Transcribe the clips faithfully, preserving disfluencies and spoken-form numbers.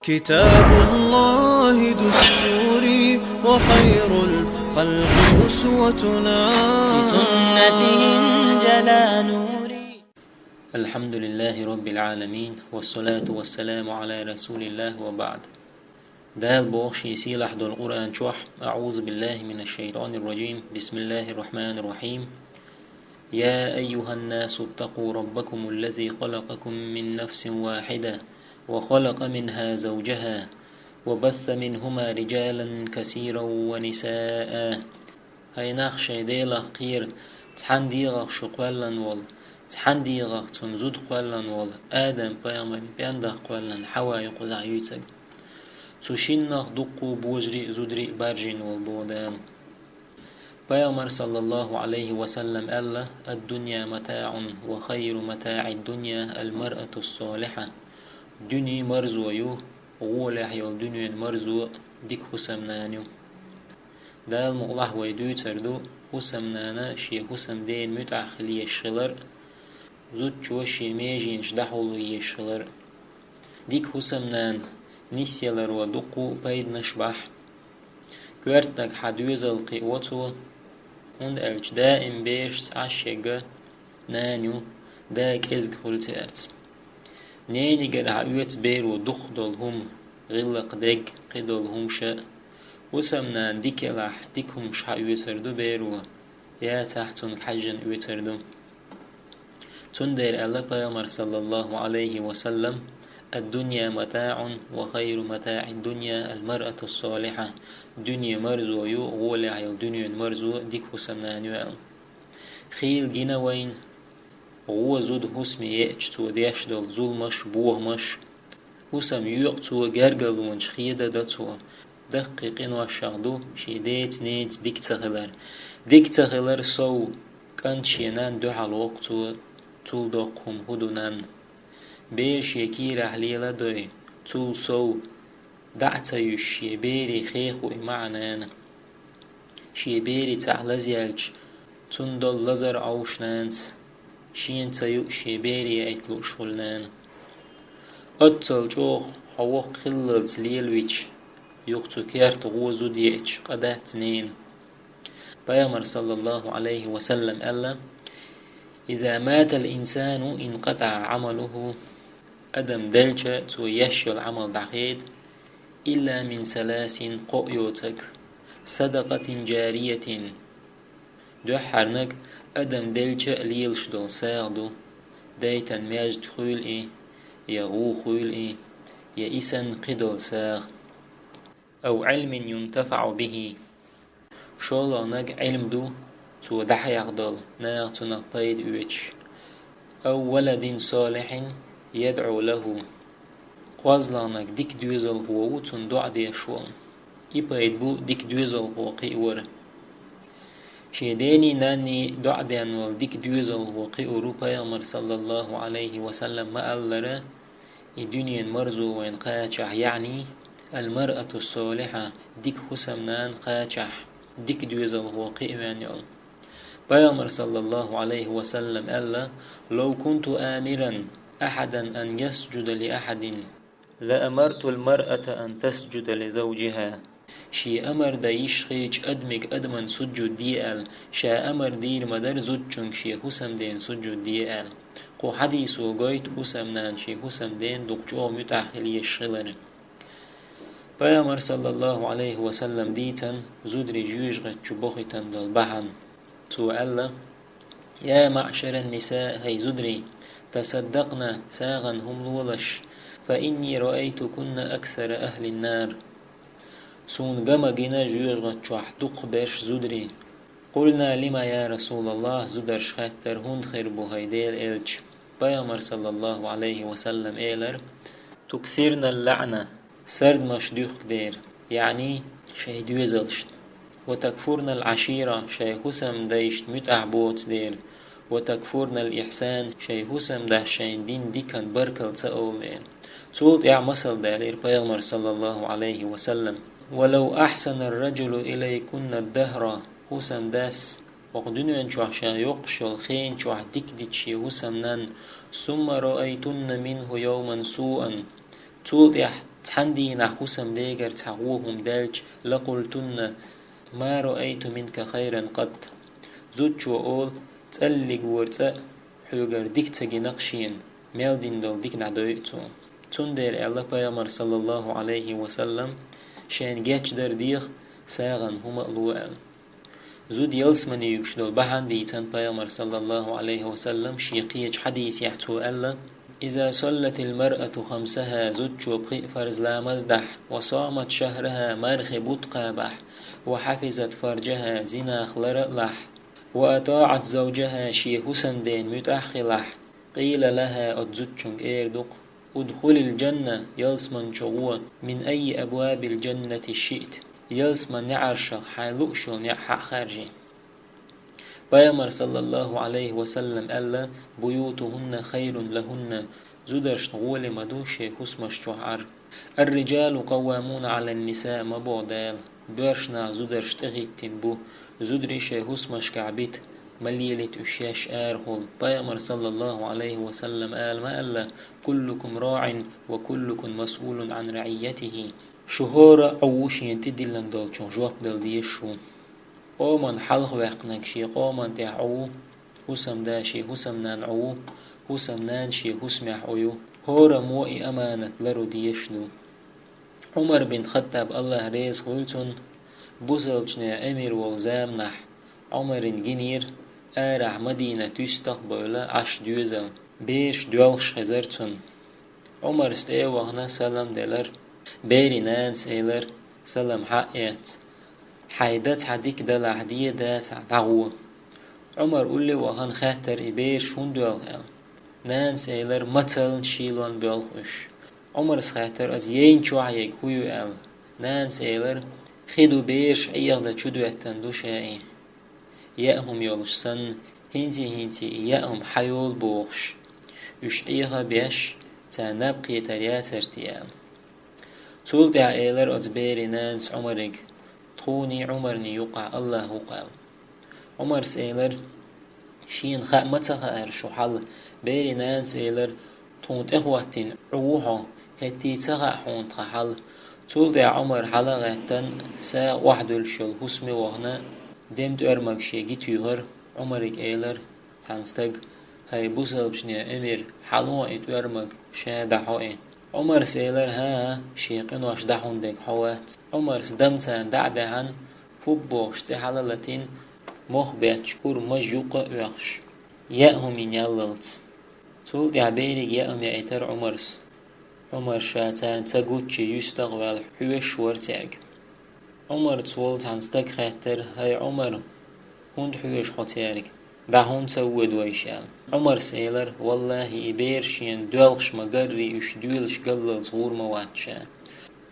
كتاب الله دستوري وخير الخلق أسوتنا. بسنته انجلى نوري. الحمد لله رب العالمين، والصلاة والسلام على رسول الله وبعد. Дала боху шен сийлахь долу Къуръан чохь: أعوذ بالله من الشيطان الرجيم، بسم الله الرحمن الرحيم. يا أيها الناس اتقوا ربكم الذي خلقكم من نفس واحدة وخلق منها زوجها وبث منهما رجالا كثيرا ونساء. Хьай нах, шайн Делах кхера, цхьана дегӀах шу кхоьллина волу, цхьана дегӀах цунна зуда кхоьллина волу, Адам-пайхамаран пӀендаха кхоьллина Хьава ю кхузахь юьйцург. Цу шиннах дуккха а божарий а, зударий а баржийна волу боху Дала. Пайхамара, саллаллаху Ӏалайхи ва саллам, аьлла: الدنيا متاع وخير متاع الدنيا المرأة الصالحة. Дуьне марзо ю, гӀолехь йолу дуьненан марзо дика хӀусамнана ю. Дала мукъалахь вай дуьйцур ду хӀусамнана шен хӀусамдена муьтӀахь хила езаш хилар, зудчо шен меженаш дӀахьуло езаш хилар. Дика хӀусамнана нисъяларо дуккха а пайданаш бахь. Коьртаниг хьан доьзал кхио цо, хӀунда аьлча даим берашца Ӏаш ерг нана ю, да кӀезиг хуьлу цаьрца. Ненигара хьан оьцу беро дукхах долу хӀума, гӀиллакх дерг, кхидолу хӀумаш а. ХӀусамнана дика елахь, дика хӀумаш хьан оьцур ду беро, яцахь цунга хьаьжжина оьцур ду. Цундела аьлла Пайхамара, саллаллаху Ӏалайхи ва саллам: الدنيا متاع وخير متاع الدنيا المرأة الصالحة. Дуьне марзо ю, гӀолехь йолу дуьненан марзо дика хӀусамнана ю аьлла. Хийла гина вайна гӀо зуда хӀусаме еача цо деш долу зуламаш, бохамаш. ХӀусам йоькъу цо, гергарлонаш хеда дан цо. Даккхий къиношех ду шен деца-ненаца дика ца хилар. Дика ца хилар сов, кӀант шен нанна дуьхьал воккху цо, цул доккха хӀума хӀун ду нанна. Бер шен кийрахь лела а дой, цул сов, дӀа а ца юьсуш, шен бере хехо и ма Ӏа нана. Шен бере цхьаъ лазъяьлча, цунна долу лазар Ӏовшу нанас, шена ца юу шен бере айтта лууш хуьлу нана. Оццул чӀогӀа хьо воккха хиллалц лелавича, юха цу керта гӀо зуда еача, къа дац ненан. Пайхамара, саллаллаху Ӏалайхи ва саллам, аьлла: إذا مات الإنسان انقطع عمله. Адам делча, цо еш йолу Ӏамал дӀахеда, إلا من ثلاث, кхоъ йоцург: صدقة جارية. Дуьххьарниг адам делча а лелаш долу сагӀа ду, дайтан маьждиг хуьлу и, я гӀу хуьлу и, я и санна кхидолу сагӀа. أو علم ينتفع به. ШолгӀаниг Ӏилма ду, цо дӀахьех долу, наха цунах пайда оьцуш. أو ولد صالح يدعو له. КхозлагӀниг дика доьзалхо ву, цунна доӀа деш волу. И пайда бу дика доьзалхо кхиавар. Шен дений, нанний доӀа ден волу дика доьзалхо кхиавар ву Пайхамара, саллаллаху Ӏалайхи ва саллам, ма-аллара, и дуьненан марзо вайна кхачахь, яъни, المرأة الصالحة, дика хӀусамнана кхачахь, дика доьзалхо кхиавен йолу. Пайхамара, саллаллаху Ӏалайхи ва саллам, аьлла: لو كنت آمرا أحدا أن يسجد لأحد لأمرت المرأة أن تسجد لزوجها. Шен амар дан йиш хилча адамига адаман сужуд де аьлла, ша амар дийр ма дара зудчуьнга шен хӀусамден сужуд де аьлла. Кху хьадисо гойту хӀусамнана шен хӀусамден дукха чӀогӀа муьтӀахь хила езаш хилар. Пайхамара, саллаллаху Ӏалайхи ва саллам, дийцина зударий жоьжахати чу бохуьйтун долу бахьана. Цо аьлла: يا معشر النساء, хӀай зударий, تصدقن, сагӀина хӀума лолаш, فإني رأيتكن أكثر أهل النار. Суна ган ма гина жоьжахати чохь дукхахберш зударий. قلنا: لم يا رسول الله, зударша хаьттира, хӀунда хир бу, хӀай Делан элча? Пайхамара, саллаллаху Ӏалайхи ва саллам, элира: تكثرن اللعنة, сардамаш дуьхку дера, яъни шайн доьзалшна. وتكفرن العشيرة, шайн хӀусамдайшна муьтӀахь боцу дера. وتكفرن الإحسان, шайн хӀусамдас шайна дина дикан баркалла ца олу дера. Цул тӀаьхьа масал далийра Пайхамара, саллаллаху Ӏалайхи ва саллам: ولو أحسن الرجل إليكن الدهر, хӀусамдас, хӀокху дуьнен чохь ша йоккхуш йолу хенан чохь дика дича шен хӀусамнанна, ثم رأيتن منه يوما سوءا, цул тӀаьхьа Цхьан дийнахь хӀусамдегара цхьа гӀо хӀума даьлча, لقلتن ما رأيت منك خيرا قط. Зудчо олу: «ЦӀаллиг вара цӀа а, хьоьгара дика ца гина-кх шена, мел дина долу дика дӀадойу цо». Цундела аьлла Пайхамар, саллаллаху Ӏалайхи ва саллам, шайна гечдар деха, сагӀина хӀума а ло аьлла. Зуда ялсамане юьгуш долу бахьана дийцина Пайхамар, саллаллаху Ӏалайхи ва саллам, шен кхечу хьадисехь цо аьлла: «إذا صلت المرأة خمسها», зудчо пхи а фарз ламаз дахь, «وصامت شهرها», мархи бутт кхабахь, «وحفظت فرجها», зинах лар а лахь, «وأطاعت زوجها», шен хӀусамдена муьтӀахь хилахь, «قيل لها», оцу зудчуьнга эр ду-кх: «ادخلي الجنة», ялсамани чу гӀо, «من أي أبواب الجنة شئت», ялсаманин неӀаршах хьайн лууш йолу неӀ хьа а хаьржи. Пайхамар, саллаллаху Ӏалайхи ва саллам, аьлла: «بيوتهن خير لهن», зударшна гӀоли ма ду шайн хӀусамаш чохь Ӏар. «الرجال قوامون على النساء», ма боху Дала, боьрша нах зударшна тӀехӀиттина бу, зударий шайн хӀусамашкахь бита, ма лелийта уьш шаьш арахула. Пайхамар, саллаллаху Ӏалайхи ва саллам, ала ма аьлла: «كلكم راع وكلكم مسؤول عن رعيته». Шу хӀора а Ӏу ву шена тӀедиллина долчух жоп дала дезаш ву. Къоман хьалхаваьккхинарг шен къоман тӀехь Ӏу ву, хӀусамда шен хӀусамнанна Ӏу ву, хӀусамнана шен хӀусамехь Ӏу ю. ХӀораммо и аманат лару дезаш ду. Ӏумар бин Хаттаб, АллахӀ реза хуьлда цунна, бусалбачеран эмир волу заманахь, Ӏумарна гинера, арахь Мадинат юьстах а бевлла, Ӏаш доьзал. Бераш доьлхуш хезара цунна. Ӏумарс тӀе а вахана, салам делара. Берийн нанас элира, салам хьа а эцна: «Хьайн дан цхьа дика далахь, де, дацахь, дӀагӀо». Ӏумар улле а вахана хаьттара, и бераш хӀунда доьлху аьлла. Нанас элира, мацаллин шийлонна боьлху уьш. Ӏумарс хаьттара, аса яйна чохь ерг хӀун ю аьлла. Нанас элира, хи ду, бераш Ӏехадан чудоьттина ду ша и. Яа хӀума йолуш санна, хӀинций-хӀинций и яа хӀума хьан йолу бохуш, уьш Ӏеха а беш, царна наб кхетар яцара те аьлла. Цул тӀаьхьа элира оцу берийн нанас Ӏумарига: «Тхуний Ӏумарний юккъахь АллахӀ ву-кх», аьлла. Ӏумарс элира: «Шена хаа ма ца хаьара шу хьал». Берийн нанас элира: «Тхуна тӀехӀоттийна Ӏу ву хьо, хӀетте а ца хаьа хьуна тхан хьал». Цул тӀаьхьа Ӏумар хьала а гӀеттина, сагӀа охьадуьллуш йолу хӀусаме а вахана, дема тӀоьрмаг шен ги туьйхира, Ӏумарига элира цхьана стага: «ХӀай бусалбачеран эмир, хьало и тӀоьрмаг, ша дахьо и». Ӏумарс элира: «ХӀан-хӀа, шен къинош дахьун дерг хьо вац». Ӏумарс дама царна дӀа а даьхьна, хӀубба бохуш цӀе хьала а латийна, мох бетташ кӀур маж юккъе а оьхуш, яа хӀума йина яллалц. Цул тӀаьхьа берийн яа хӀума яийтира Ӏумарс. Ӏумар ша царна ца гуччи юьстах а ваьлла, хьоьшуш вара цаьрга. Ӏумарца волу цхьана стага хаьттара: «ХӀай Ӏумар, хӀунда хьоьшу хьо цаьрга? ДӀа хӀунда ца воьду вайша?» аьлла. Ӏумарс элира: «ВаллахӀи, и бераш шена доьлхуш ма-гарра, уьш доьлуш галлалц гӀур ма вац ша».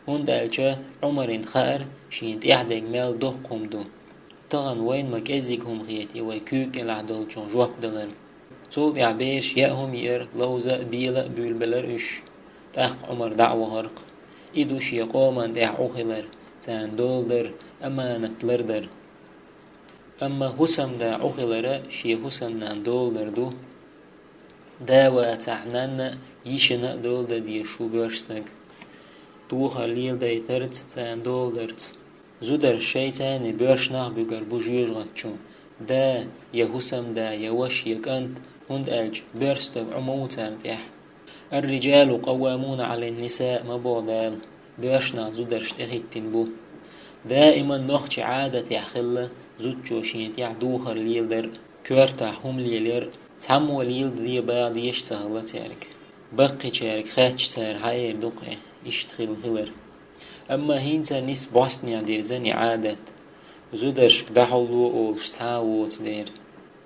ХӀунда аьлча Ӏумарна хаьара, шена тӀехь дерг мел доккха хӀума ду. Тахана вайна ма кӀеззиг хӀума хета и вай куьйга кӀелахь долчух жоп далар. Цул тӀаьхьа бераш яа хӀума йиира, ловза а, бела а буьйлабелира уьш. ТӀаккха Ӏумар дӀа а вахара-кх. И ду шен къоман тӀехь Ӏу хилар, царна дола дар, аманат лардар. Амма хӀусамда Ӏу хилар шен хӀусамнанна дола дар ду. Да вацахь, нанна а, йишина а дола дан дезаш ву боьрша стаг. Дохар леладайтарца, царна дола дарца. Зударша шайца а, боьрша нах а буьгур бу жоьжахати чу. Да, я хӀусамда, я ваша, я кӀант, хӀунда аьлча боьрша стаг Ӏу ма ву царна тӀехь. «الرجال قوامون على النساء», ма боху Дала, боьрша нах зударшна тӀехӀиттина бу. Даиман нохчийн Ӏадатехь хилла зудчо шена тӀехь дохар леладар а, коьртахь хӀума лелаяр а. Цхьаммо леладе баха дезаш а ца хилла цаьрга. Баккхийчаьрга хаьттича, цара хьаэр ду-кх и, иштта хилла хилар. Амма хӀинца нисса бӀостанехь дирзина и Ӏадат. Зударшка дӀахьулло олуш цхьа а воцу дера.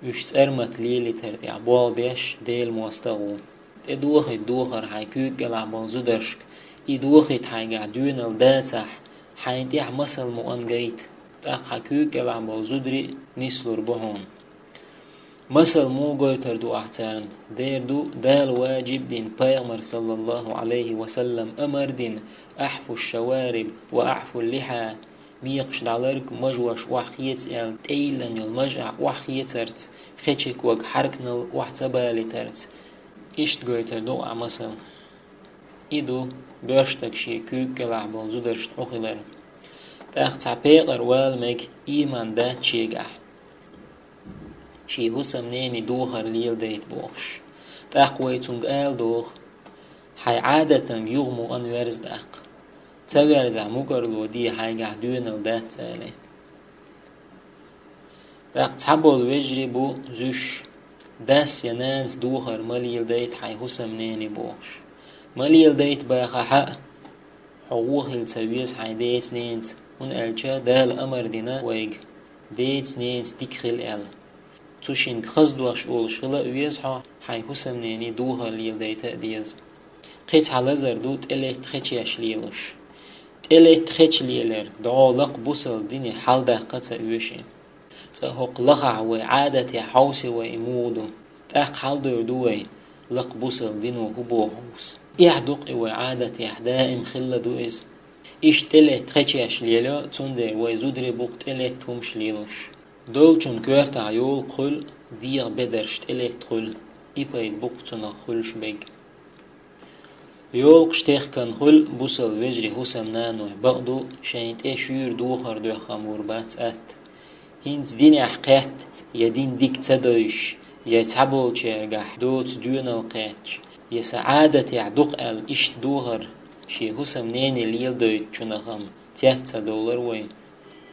Уьш цӀармат лелийтар тӀехь болх беш, Делан мостагӀа ву. ТӀедохийта дохар хьайн куьйга кӀелахь болу зударшка. И дохийта хьайгахь доьналла дацахь, хьайна тӀехь масал мукъана гайта. ТӀаккха хьан куьйга кӀелахь болу зударий а нислур бу хьуна. Масал муха гойтур ду ахь царна? Дера ду, Дала ваджиб дина, Пайхамар, саллаллаху Ӏалайхи ва саллам, амар дина: «أعفوا الشوارب وأعفوا اللحى». Мекхаш дӀаларг, мажош охьахеца аьлла, тӀейиллина йолу маж ахь охьахецарца, хечик ваг хьаркнал охьа ца балийтарца. Иштта гойтур ду ахь масал. И ду, боьрша стаг шен куьйга кӀелахь болу зударшна Ӏу хилар. ТӀаккха цхьа пекъар вала мега, ийман дац шегахь, шен хӀусамнене духар леладайта бохуш. ТӀаккха вай цуьнга ала догӀу: «Хьайн Ӏадатанга юха мукъана верза тӀаккха. Ца верзахь, мукӀарло де, хьайгахь доьналла дац», — алий. ТӀаккха цхьаболу вежарий бу зуьйш: «Дас я нанас духар ма леладайта хьайн хӀусамнене», — бохуш. «Ма леладайта бахахь а, хьо вон хила ца веза хьайн деца-ненаца, хӀунда аьлча Дала амар дина вайга деца-ненаца дика хила аьлла. Цу шинга хаза дош олуш хила а веза хьо, хьайн хӀусамнене духар леладайта а деза». Кхин цхьа лазар ду тӀелетта хечеш лелош. ТӀелетта хеча лелар дӀо лакха бусалба дине хьаладаккха а ца оьшу. Цкъа хӀокху лахахь вай Ӏадатехь хьовсий вай и муха ду, тӀаккха хьаладуьйр ду вай, лакха бусалба дино хӀун боху хьовса. Эхь ду-кх и вай Ӏадатехь, даим хилла ду иза. Иштта тӀелетта хечеш лело, цундела вай зударий бу-кх тӀелетта хӀумаш лелош. Долчун коьртахь йолу хуьлу, дегӀан бедарш тӀелетта хуьлу, и пайда бу-кх цунах хуьлуш берг. Йолкхуш техкан хуьлу бусалба вежарий хӀусамнаной, бакъду, шайна тӀе шуьйра духар доьхна вур бац атта. ХӀинца динехь кхетта, я дин дика ца девзаш, я цхьаболчаьргахь доцу доьналла кхетча, я сан Ӏадатехь ду-кх аьлла иштта духар шен хӀусамнене леладойтучунах-м цец ца довлар вай,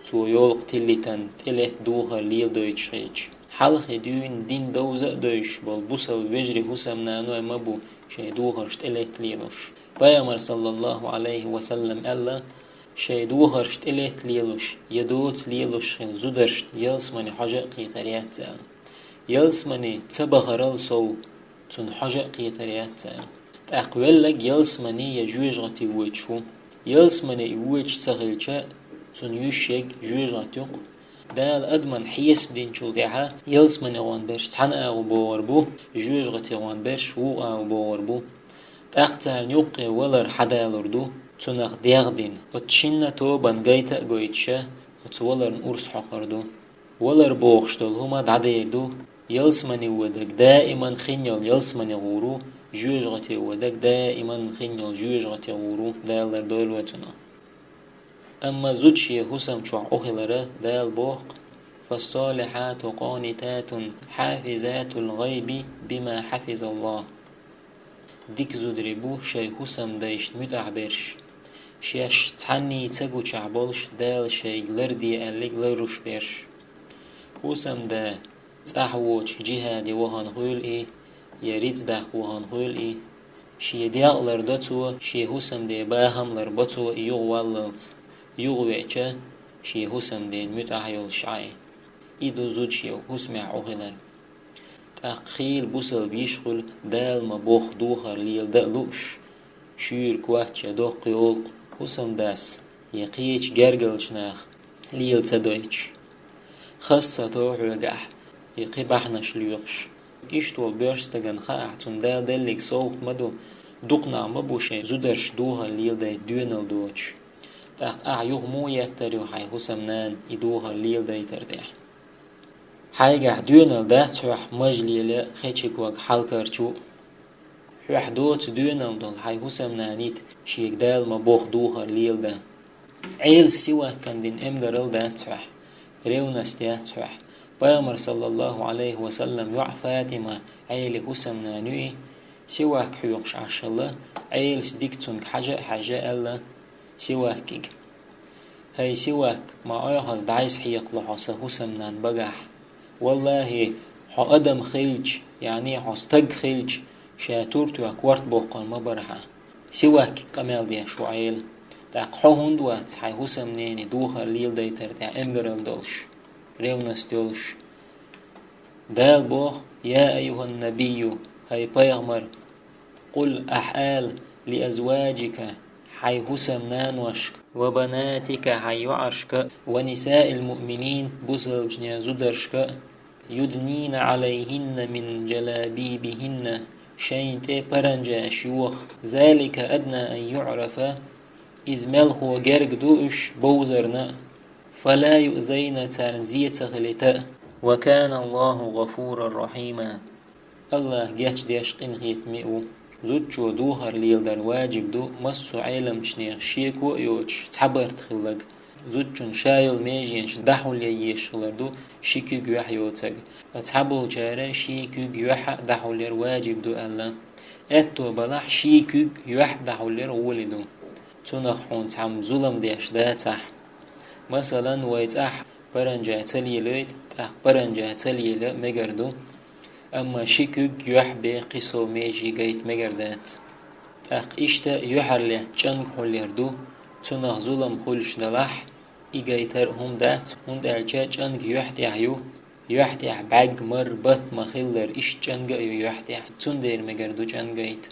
цо йолкху тиллитан тӀелетта духар леладойтуш хилча. Хьалхе дуьйна дин довза а девзаш болу бусалба вежарий хӀусамнаной ма бу шайн духарш тӀелетта лелош. Пайхамар, саллаллаху Ӏалайхи ва саллам, аьлла: «Шайн духарш тӀелетта лелош, я доца лелош хилла зударшна ялсамане хьожа а кхетар яц», — аьлла. Ялсамане ца бахарал сов, цунна хьожа а кхетар яц аьлла. ТӀаккха велларг ялсамане я жоьжахати воьдуш ву. Ялсамане и воьдуш ца хилча, цунна юьсуш ерг жоьжахати ю-кх. Дала адаман хьесап динчул тӀаьхьа ялсамане гӀон берш цхьана агӀор богӀур бу, жоьжахати гӀон берш вукху агӀор богӀур бу. ТӀаккха царна юккъе валар хьадалур ду, цунах дегӀ дина. Оцу шинна тобанна гайта а гойтуш, оцу валарна урс хьокхур ду. Валар бохуш долу хӀума дӀадер ду. Ялсамане воьдург даиман хин йолу ялсамане гӀур ву, жоьжахате воьдург даиман хин йолу жоьжахате гӀур ву, Дала лардойла вай цунах. Амма зуда шен хӀусам чохь Ӏу хилар Дала боху: «فالصالحات قانتات حافظات للغيب بما حفظ الله». Дика зударий бу шайн хӀусамдайшна муьтӀахь берш, шаьш цхьанний ца гучахь болуш, Дала шайга ларде аьлларг ларъеш берш. ХӀусамда цӀахь воцуш жихӀаде вахана хуьлу и, я рицкъ даккха вахана хуьлу и, шен дегӀ лардо цо, шен хӀусамден бахам ларбо цо и юхаваллалц, юхавеача, шен хӀусамдена муьтӀахь йолуш Ӏа и. И ду зуда шен хӀусамехь Ӏу хилар. ТӀаккха хийла бусалба йиш хуьлу Дала ма-бохху духар леладан а лууш, шуьйра коч я доккха йолу хӀусамдас я кхечу гергарчу наха лела ца дойтуш. Хаза ца тов хьоьгахь, я кхин бахьанаш лоькхуш. Иштта волу боьрша стагана хаахь, цунна Дала деллиг совгӀат ма ду, дукха нах ма бу шайн зударшна духар леладайта доьналла доцуш. ТӀаккха ахь юха муха еттар ю хьайн хӀусамнана и духар леладайтар тӀехь? Хьайгахь доьналла дац хьоьх маж лело, хечиг вага хьалкарчу а. Хьоьх доцу доьналла долу хьайн хӀусамнана йита, шега Дала ма-бохху духар леладан. Ӏелас сивакан дина эмгарал дац хьоьх, ревность яц хьоьх. Пайхамар, саллаллаху Ӏалайхи ва саллам, йоӀ Фатима Ӏелин хӀусамнана ю и, сивак хьоькхуш Ӏаш хилла, Ӏелас дика цуьнга хьажа а хьаьжжа аьлла сивакига: «ХӀай сивак, ма Ӏохаза дӀасахьекхало хьо сан хӀусамнана багахь. Валлахи, хьо адам хилча, яъни хьо стаг хилча, ша тур тоьхна корта боккхур ма бара хьан». Сивакига къамел деш ву Ӏела. ТӀаккха хьо хӀунда вац хьайн хӀусамнене духар леладайтар тӀехь эмгарал долуш, ревность йолуш? Дала боху: «Я айюхӀан-набийю», хӀай пайхамар, «къул», ахь ала, «лиазваджика», хьайн хӀусамнаношка, «ва банатика», хьайн йоӀаршка, «ва нисаил муъминин», бусалбачеран зударшка, «юднина Ӏалайхинна мин джалабибихинна», шайна тӀе паранжаш йоха, «залика адна ан юӀрафна», иза мелхо герга ду уьш бовзарна, «фала юъзайна», царна зе ца хилийта, «ва кана Аллаху гӀафуран рахьима», АллахӀ гечдеш къинхетаме ву. Зудчо духар леладар важиб ду массо а Ӏеламчу нехан шеко а йоцуш цхьа барт хилларг. Зудчун ша йолу меженаш дӀахьулъян езаш хилар ду ши куьг юьхь йоцург, ткъа цхьаболчара ши куьг юьхь а дӀахьулъяр важиб ду аьлла. Аьтто балахь, ши куьг юьхь дӀахьулъяр гӀоли ду. Цунах хьуна цхьамма зулам деш дацахь. Масалан, вай цӀахь паранжа ца лелойту, тӀаккха паранжа ца лела мегар ду, амма ши куьг юьхь бен кхин сов меже гайта мегар дац. ТӀаккха иштта юьхьарлаьцна чӀанга хьулъяр ду, цунах зулам хуьлуш далахь, и гайтар а хӀума дац, хӀунда аьлча чӀанга юьхь тӀехь ю, юьхь тӀехь бӀаьрг, мара, батт ма-хиллара, иштта чӀанга а ю юьхь тӀехь, цундела мегар ду чӀанга гайта.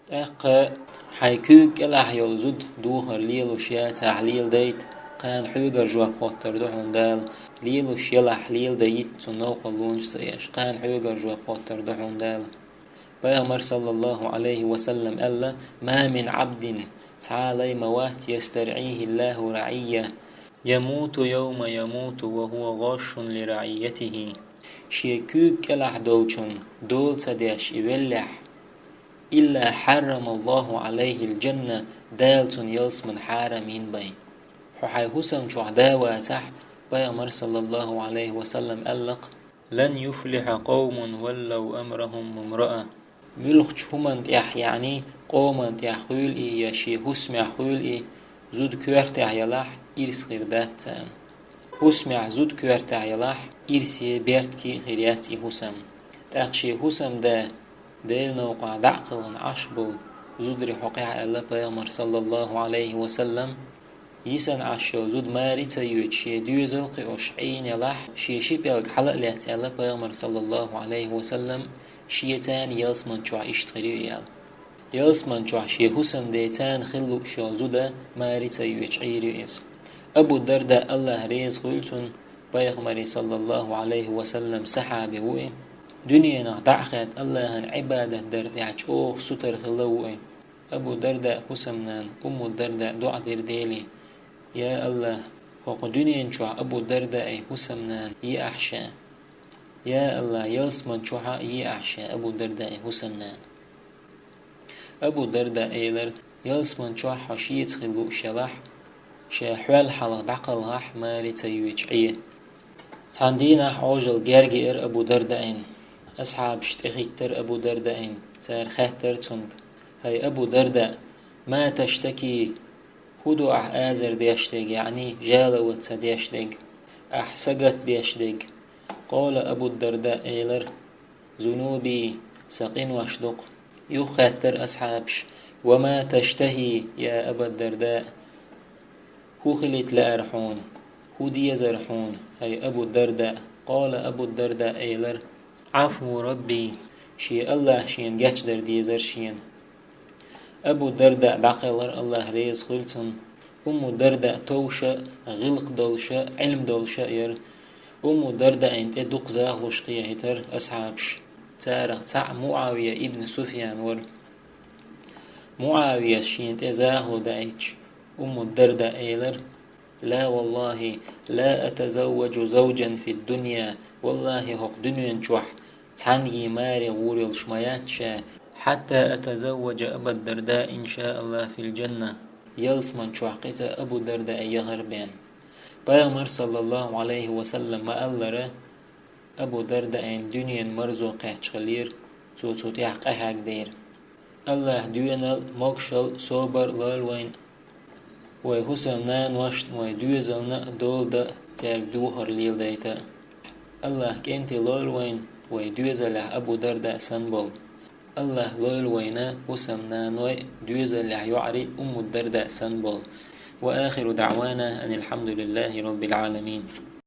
ТӀаккха хьайн куьйга кӀелахь йолу зуда духар лелош яцахь, леладайта, кхана хьоьгара жоп хоттур ду хьуна Дала, лелош елахь, леладайта цунна новкъарлонаш ца еш, кхана хьоьгара жоп хоттур ду хьуна Дала. Пайхамар, саллаллаху Ӏалайхи ва саллам, аьлла: «Ма мин Ӏабдин», цхьа а лай ма вац, «ястарӀихиллаху рагӀийя, ямуту йовма ямуту ва хува гӀошшун ли рагӀийятихи». Шен куьйга кӀелахь долчун дола ца деш и веллехь, «илла хьаррамаллаху Ӏалайхил джанна», Дала цунна ялсаман хьарам йина бен. Хьо хьайн хӀусам чохь да вацахь, Пайхамар, саллаллаху Ӏалайхи ва саллам, аьлла-кх: «Лан юфлиха къовмун валлав амрахум мумраа». Муьлххачу хӀуманна тӀехь, яъни къоманна тӀехь хуьлу и я шен хӀусамехь хуьлу и, зуда коьртехь ялахь, ирс хир дац царна. ХӀусамехь зуда коьртехь ялахь, ирсе, беркате хир яц и хӀусам. ТӀаккха шен хӀусамда Делан новкъахь дӀа а кхелхина Ӏаш болу зударий хьокъехь, аьлла Пайхамар, саллаллаху Ӏалайхи ва саллам, йисана Ӏаш йолу зуда маре ца йоьдуш, шен доьзал а кхиош Ӏийна ялахь, шен ши пӀелг хьала а лаьцна, аьлла Пайхамар, саллаллаху Ӏалайхи ва саллам, шен царна ялсаман чохь иштта хир ю аьлла. Ялсаман чохь шен хӀусамден царна хила лууш йолу зуда маре ца йоьдуш Ӏийр ю иза. Абу Дарда, Аллах реза хуьлу цунна, Пайхамаре, саллаллаху Ӏалайхи ва саллам, сахьаби ву и. Дуьненах дӀа а хаьдда, Аллахьан Ӏибадат дар тӀехь чӀогӀа сутара хилла ву и. Абу Дарда хӀусамнана Умму Дарда доӀа дира Деле: «Я Аллах, хӀокху дуьнен чохь Абу Дардаи хӀусамнана еахь ша. Я Аллах, ялсаман чохь а еахь ша Абу Дардаи хӀусамнана». Абу Дарда элира: «Ялсаман чохь хьо шеца хила лууш ялахь, ша хьол хьалха дӀакхалхахь, маре ца йоьдуш Ӏе». Цхьана дийнахь Ӏожалла герга еара Абу Дардаин. Асхьабаш тӀехӀиттира Абу Дардаин. Цара хаьттира цуьнга: «ХӀай Абу Дарда, ма таштаки? ХӀун ду ахь азар деш дерг, яъни жалават ца деш дерг, ахь сагатдеш дерг?» Къала Абу Дарда элира: «Зунуби, сан къинош ду-кх». Юха хаьттира асхьабаш: «Ва ма таштахи, я Аба Дарда? ХӀун хилийта лаьара хьуна? ХӀун дезара хьуна, хӀай Абу Дарда?» Къала Абу Дарда элира: «Ӏафву Рабби, шен Аллах шена гечдар дезара шена». Абу Дарда дӀакхелхира, Аллах реза хуьлу цунна. Умму Дарда товш а, гӀиллакх долуш а, Ӏилма долуш а яра. Умму Дардаин тӀе дукха захалуш кхехьийтира асхьабаш. Царах цхьаъ МуӀавия ибн Суфьян вара. МуӀавияс шена тӀе захало даийтча, Умму Дарда элира: «Ла валлахи, ла атазавважу завджан фид-дунья, валлахи, хӀокху дуьнен чохь цхьаьнгге маре гӀур йолуш ма яц ша, хьатта атазавважа Аба Дарда, иншааллах, фил-джанна, ялсаман чохь кхин цкъа Абу Дарда яхар бен». Пайхамар, саллаллаху Ӏалайхи ва саллам, ма-аллара, Абу Дардаин дуьненан марзо кхаьчча хиллера, цо цу тӀехь къахьегна дера. Аллах доьналла, могушалла, собар лойла вайна, вай хӀусамнаношна, вай доьзална а дола дан а, цаьрга духар леладайта а. Аллах кӀентий лойла вайна вай доьзалехь Абу Дарда санна болу. Аллах лойла вайна хӀусамнаной, доьзалехь йоӀарий Умму Дарда санна болу. Ва ахиру даъвана анил хьамдулиллахи раббил Ӏаламин.